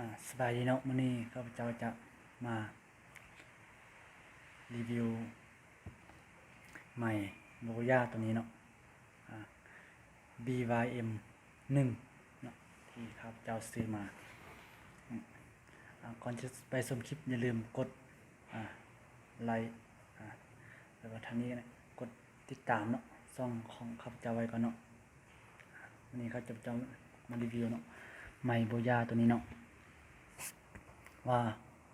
ອາ ສະບາຍດີເນາະ, ມື້ນີ້ຂ້າພະເຈົ້າຈະມາຣີວິວໄມໂບຢາໂຕນີ້ເນາະ ອາ ບີວາຍເອັມໜຶ່ງເນາະ ທີ່ຂ້າພະເຈົ້າຊື້ມາ. ອາ ກ່ອນຈະໄປຊົມຄລິບ ຢ່າລືມກົດ ອາ ໄລ້ ອາ ແລ້ວກໍທາງນີ້ກໍໄດ້ ກົດຕິດຕາມເນາະ ຊ່ອງຂອງຂ້າພະເຈົ້າໄວ້ກ່ອນເນາະ. ວັນນີ້ຂ້າພະເຈົ້າມາຣີວິວເນາະ ໄມໂບຢາໂຕນີ້ເນາະ ວ່າ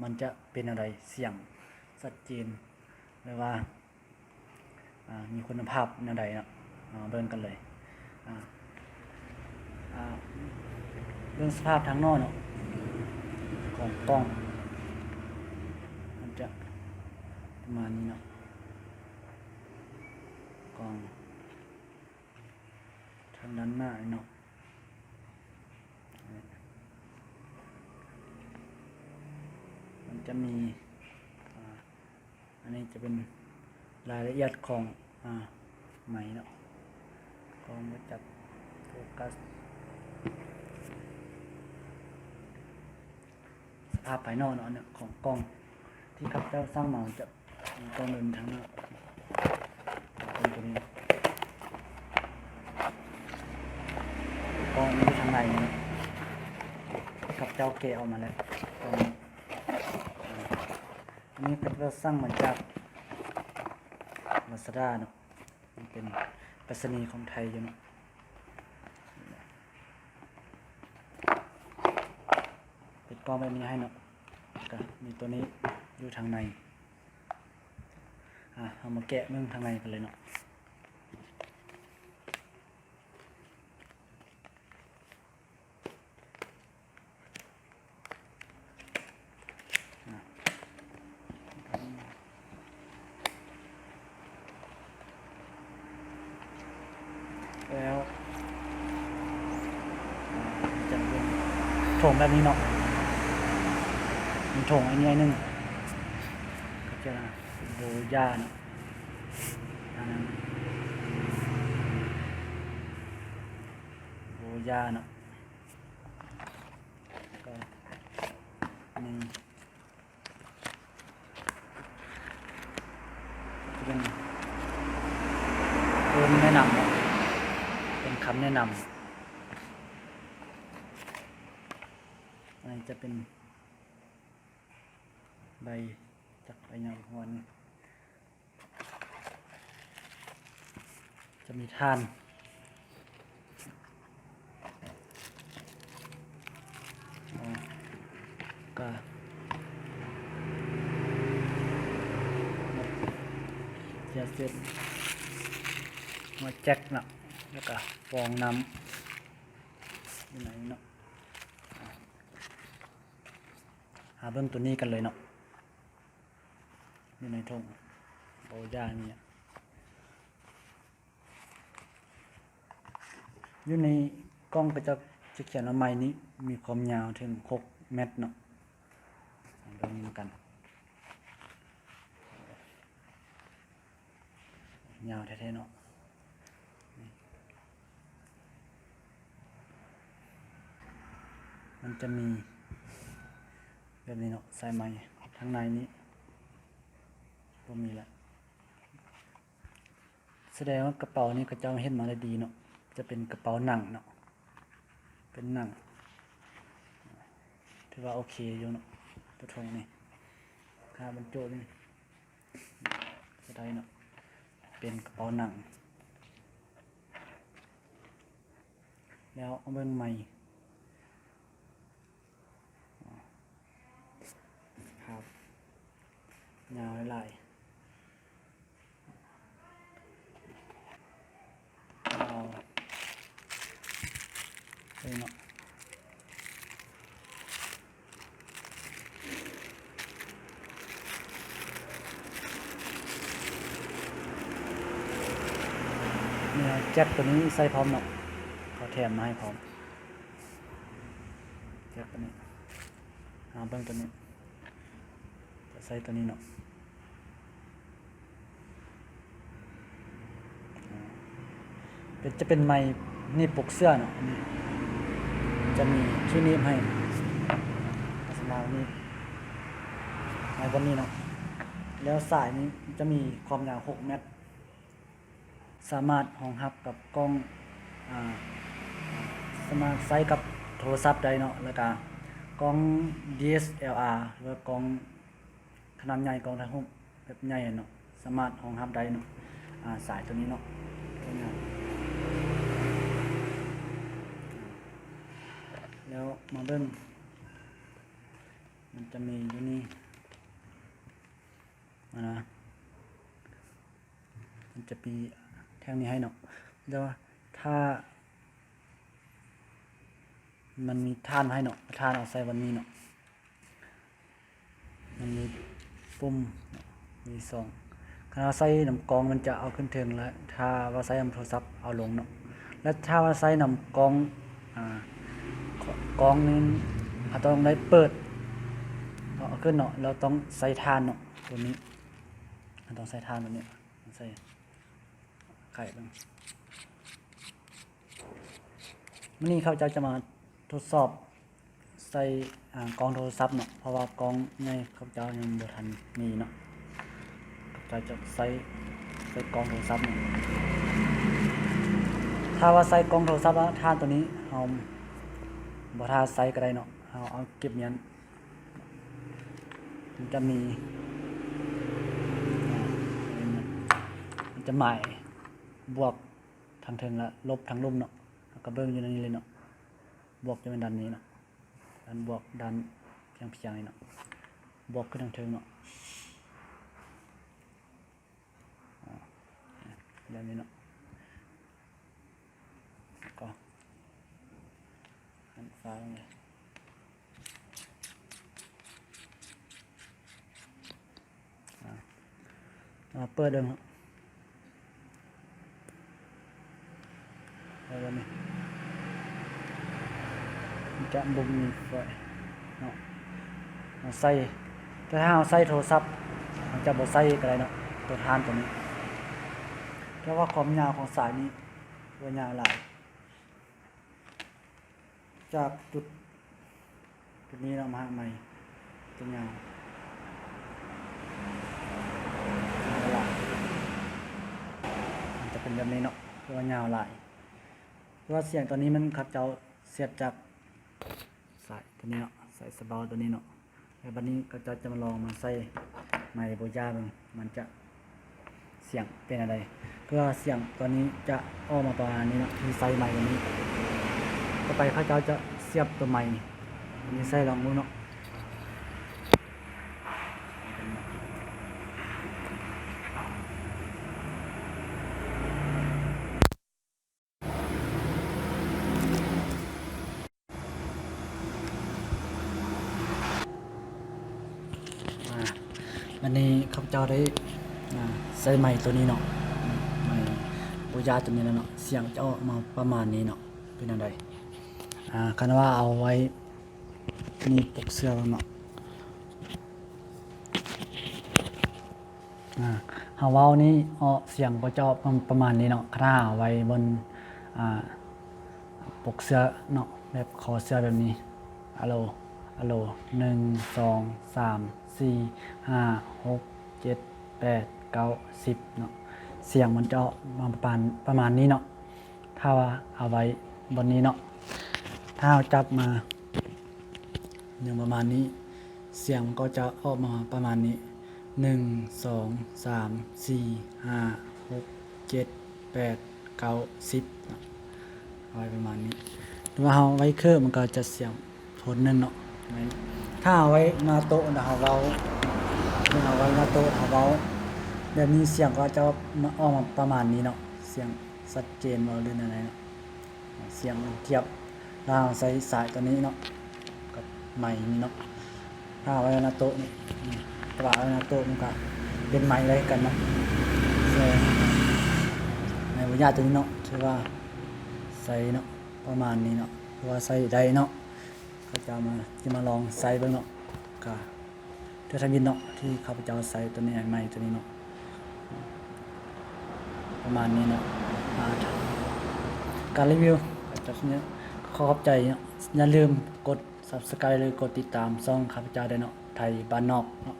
ມັນຈະເປັນແນວໃດ, ສຽງຊັດເຈນ ຫຼືວ່າ ອາ ມີຄຸນນະພາບແນວໃດເນາະ. ເຮົາມາເບິ່ງກັນເລີຍ ອາ ອາ ເບິ່ງສະພາບທາງນອກເນາະ ຂອງກ່ອງ ມັນຈະປະມານນີ້ເນາະ ກ່ອງ ທາງດ້ານໜ້າເນາະ ມັນຈະມີ ອາ ອັນນີ້ຈະເປັນລາຍລະອຽດຂອງ ອາ ໄມເນາະ ກ້ອງບໍ່ຈັບໂຟກັສ. ສະພາບພາຍນອກເນາະ ອັນນີ້ຂອງກ່ອງທີ່ຂ້າພະເຈົ້າສັ່ງມາ ມັນຈະມີກ່ອງເດີນທາງໜ້າ ເປັນໂຕນີ້ ກ່ອງມັນຢູ່ທາງໃນນີ້ເນາະ ຂ້າພະເຈົ້າແກະອອກມາແລ້ວ ກ່ອງນີ້. ອັນນີ້ຂ້າພະເຈົ້າສັ່ງມາຈາກລາຊາດ້າເນາະ ເປັນໄປສະນີຂອງໄທຢູ່ເນາະ ເປັນກ່ອງແບບນີ້ໃຫ້ເນາະ ແລ້ວກະມີໂຕນີ້ຢູ່ທາງໃນ. ອາ ເຮົາມາແກະເບິ່ງທາງໃນກັນເລີຍເນາະ. ແລ້ວ ອາ ຈະເປັນຖົງແບບນີ້ເນາະ ເປັນຖົງອັນໃຫຍ່ໜຶ່ງ ກໍຈະໂບຢາເນາະ ອັນນັ້ນໂບຢາເນາະ. ກໍມີ ເປັນ ເອີ້ນແນະນຳເນາະ ເປັນຄຳແນະນຳ. ອັນນີ້ຈະເປັນໃບ ຈັກໃບຫຍັງຂອງມັນ. ຈະມີຖ່ານ ກະ ເຈຍເຊັດ ຫົວແຈັກເນາະ ແລ້ວກະຟອງນ້ຳຢູ່ໃນເນາະ. ຫາເບິ່ງໂຕນີ້ກັນເລີຍເນາະ. ຢູ່ໃນຖົງໂບຢານີ້ ຢູ່ໃນກ່ອງເຂົາເຈົ້າຈະຂຽນວ່າໄມນີ້ມີຄວາມຍາວເຖິງຫົກແມັດເນາະ. ເບິ່ງນຳກັນ. ຍາວແທ້ໆເນາະ. ມັນຈະມີແບບນີ້ເນາະ ສາຍໄມທາງໃນນີ້ບໍ່ມີລະ. ສະແດງວ່າກະເປົານີ້ເຂົາເຈົ້າເຮັດມາໄດ້ດີເນາະ ຈະເປັນກະເປົາໜັງເນາະ ເປັນໜັງ ຖືວ່າໂອເຄຢູ່ເນາະ. ໂຕຖົງນີ້ ຄ່າບັນຈຸນີ້ ຈະໄດ້ເນາະ ເປັນກະເປົາໜັງ. ແລ້ວເອົາເບິ່ງໄມ ຍາວຫຼາຍໆ. ເອົາເລີຍເນາະ. ແລ້ວແຈັກໂຕນີ້ໃສ່ພ້ອມເນາະ ເຂົາແຖມມາໃຫ້ພ້ອມ ແຈັກໂຕນີ້. ເອົາເບິ່ງໂຕນີ້ ຈະໃສ່ໂຕນີ້ເນາະ. ເປັນ ຈະເປັນໄມໜີບປົກເສື້ອເນາະ ນີ້ ຈະມີທີ່ໜີບໃຫ້. ນີ້ ໃນບ່ອນນີ້ເນາະ. ແລ້ວສາຍນີ້ຈະມີຄວາມຍາວຫົກແມັດ ສາມາດຮອງຮັບກັບກ້ອງ ອ່າ ສາມາດໃຊ້ກັບໂທລະສັບໄດ້ເນາະ ແລ້ວກະກ້ອງ ດີເອັສແອລອາ ຫຼືວ່າກ້ອງຂະໜາດໃຫຍ່ ກ້ອງຖ່າຍຮູບແບບໃຫຍ່ເນາະ ສາມາດຮອງຮັບໄດ້ເນາະ. ອາ ສາຍໂຕນີ້ເນາະ ແລ້ວມາເບິ່ງ ມັນຈະມີຢູ່ນີ້ ອາ ນະ ມັນຈະມີແທ່ງນີ້ໃຫ້ເນາະ ແຕ່ວ່າຖ້າມັນມີຖ່ານໃຫ້ເນາະ ຖ່ານເອົາໃສ່ບ່ອນນີ້ເນາະ ມັນມີປຸ່ມເນາະ ມີສອງ ຄັນເຮົາໃສ່ນຳກ້ອງມັນຈະເອົາຂຶ້ນເທິງ ແລະ ຖ້າວ່າໃສ່ນຳໂທລະສັບເອົາລົງເນາະ ແລະ ຖ້າວ່າໃສ່ນຳກ້ອງ ອາ ກ້ອງນີ້ເຮົາຕ້ອງໄດ້ເປີດເອົາຂຶ້ນເນາະ ແລ້ວຕ້ອງໃສ່ຖ່ານເນາະ ໂຕນີ້ ເຮົາຕ້ອງໃສ່ຖ່ານໂຕນີ້ ໃສ່ ໄຂເບິ່ງ ມື້ນີ້ຂ້າພະເຈົ້າຈະມາທົດສອບໃສ່ ອາ ກ້ອງໂທລະສັບເນາະ ເພາະວ່າກ້ອງໃຫຍ່ຂ້າພະເຈົ້າຍັງບໍ່ທັນມີເນາະ ຂ້າພະເຈົ້າຈະໃສ່ ໃສ່ກ້ອງໂທລະສັບເນາະ. ຖ້າວ່າໃສ່ກ້ອງໂທລະສັບ ແລ້ວຖ່ານໂຕນີ້ເຮົາບໍ່ຖ້າໃຊ້ກໍໄດ້ເນາະ ເຮົາເອົາເກັບມ້ຽນ ມັນຈະມີ ມັນຈະໝາຍບວກທາງເທິງ ແລະ ລົບທາງລຸ່ມເນາະ ເຮົາກໍເບິ່ງຢູ່ໃນນີ້ເລີຍເນາະ ບວກຈະແມ່ນດ້ານນີ້ເນາະ ດ້ານບວກ ດ້ານພຽງໆນີ້ເນາະ ບວກຂຶ້ນທາງເທິງເນາະ ອາ ແບບນີ້ເນາະ ກໍຫັນຟ້າລົງເລີຍ ອາ ມາເປີດເບິ່ງເນາະ ເອົາແບບນີ້ ມັນຈະບໍ່ມີໄຟເນາະ ເຮົາໃສ່ ແຕ່ຖ້າເຮົາໃຊ້ໂທລະສັບ ເຮົາຈະບໍ່ໃສ່ກໍໄດ້ເນາະ ໂຕຖ່ານໂຕນີ້ ແຕ່ວ່າຄວາມຍາວຂອງສາຍນີ້ ບໍ່ຍາວຫຼາຍ ຈາກຈຸດ ຈຸດນີ້ເນາະ ມາຫາໄມ ຈະຍາວ ມັນຈະເປັນແບບນີ້ເນາະ ຄືວ່າຍາວຫຼາຍ ຄືວ່າສຽງຕອນນີ້ມັນ ເຂົາເຈົ້າສຽບຈາກສາຍໂຕນີ້ເນາະ ສາຍສະເບົາໂຕນີ້ເນາະ ແລ້ວບັດນີ້ເຂົາເຈົ້າຈະມາລອງມາໃສ່ໄມໂບຢາເບິ່ງ ມັນຈະ ສຽງເປັນອັນໃດ ເພື່ອສຽງຕົວນີ້ຈະອອກມາປະມານນີ້ເນາະ ທີ່ໃສ່ໄມຕົວນີ້ ຕໍ່ໄປເຂົາເຈົ້າຈະສຽບຕົວໄມຕົວນີ້ໃສ່ລອງເບິ່ງເນາະ. ອາ ບັດນີ້ຂ້າພະເຈົ້າໄດ້ ອາ ໃສ່ໄມໂຕນີ້ເນາະ ໄມໂບຢາໂຕນີ້ແລ້ວເນາະ ສຽງຈະອອກມາປະມານນີ້ເນາະ ເປັນແນວໃດ? ອາ ຄັນວ່າເອົາໄວ້ນີ້ປົກເສື້ອເນາະ. ອາ ເຮົາເວົ້ານີ້ອອກສຽງກໍຈະອອກປະ ປະມານນີ້ເນາະ ຄັນຖ້າເອົາໄວ້ບົນ ອາ ປົກເສື້ອເນາະ ແບບຄໍເສື້ອແບບນີ້ ອາໂລ ອາໂລ ໜຶ່ງ ສອງ ສາມ ສີ່ ຫ້າ ຫົກ ເຈັດ ແປດ ເກົ້າ ສິບເນາະ ສຽງມັນຈະອອກມາປະມານ ປະມານນີ້ເນາະ. ຖ້າວ່າເອົາໄວ້ບ່ອນນີ້ເນາະ ຖ້າເຮົາຈັບມາ ຢ່າງປະມານນີ້ ສຽງມັນກໍຈະອອກມາປະມານນີ້ ໜຶ່ງ ສອງ ສາມ ສີ່ ຫ້າ ຫົກ ເຈັດ ແປດ ເກົ້າ ສິບເນາະ ເອົາໄວ້ປະມານນີ້ ຫຼືວ່າເຮົາໄວ້ເຄີ ມັນກໍຈະສຽງ ໂທນໜຶ່ງເນາະ ແມ່ນ ຖ້າເອົາໄວ້ໜ້າໂຕະ ແລ້ວເຮົາເວົ້າ ເຮົາໄວ້ໜ້າໂຕະ ເຮົາເວົ້າແບບນີ້ ສຽງກໍຈະອອກມາປະມານນີ້ເນາະ ສຽງຊັດເຈນບໍ່ ຫຼືແນວໃດເນາະ ສຽງມັນທຽບ ແລ້ວເຮົາໃສ່ສາຍຕົວນີ້ເນາະ ກັບໄມນີ້ເນາະ ຖ້າເອົາໄວ້ໜ້າໂຕະນີ້ ກະວ່າເອົາໄວ້ໜ້າໂຕະ ມັນກະເປັນໄມໄດ້ຄືກັນເນາະ ແຕ່ໄມບໍ່ຍາກຕົວນີ້ເນາະ ຖືວ່າໃຊ້ເນາະ ປະມານນີ້ເນາະ ຖືວ່າໃຊ້ໄດ້ເນາະ. ຂ້າພະເຈົ້າມາ ຈະມາລອງໃຊ້ເບິ່ງເນາະ ກະເທື່ອທຳອິດເນາະ ທີ່ຂ້າພະເຈົ້າໃຊ້ຕົວນີ້ ໄມຕົວນີ້ເນາະ ປະມານນີ້ເນາະ ອາ ການຣີວິວ ຂອບໃຈເນາະ ຢ່າລືມກົດ Subscribe ຫຼືກົດຕິດຕາມຊ່ອງຂ້າພະເຈົ້າໄດ້ເນາະ ໄທບ້ານນອກເນາະ.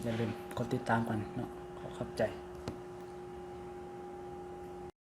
ຢ່າລືມກົດຕິດຕາມກັນເນາະ. ຂໍຂອບໃຈ.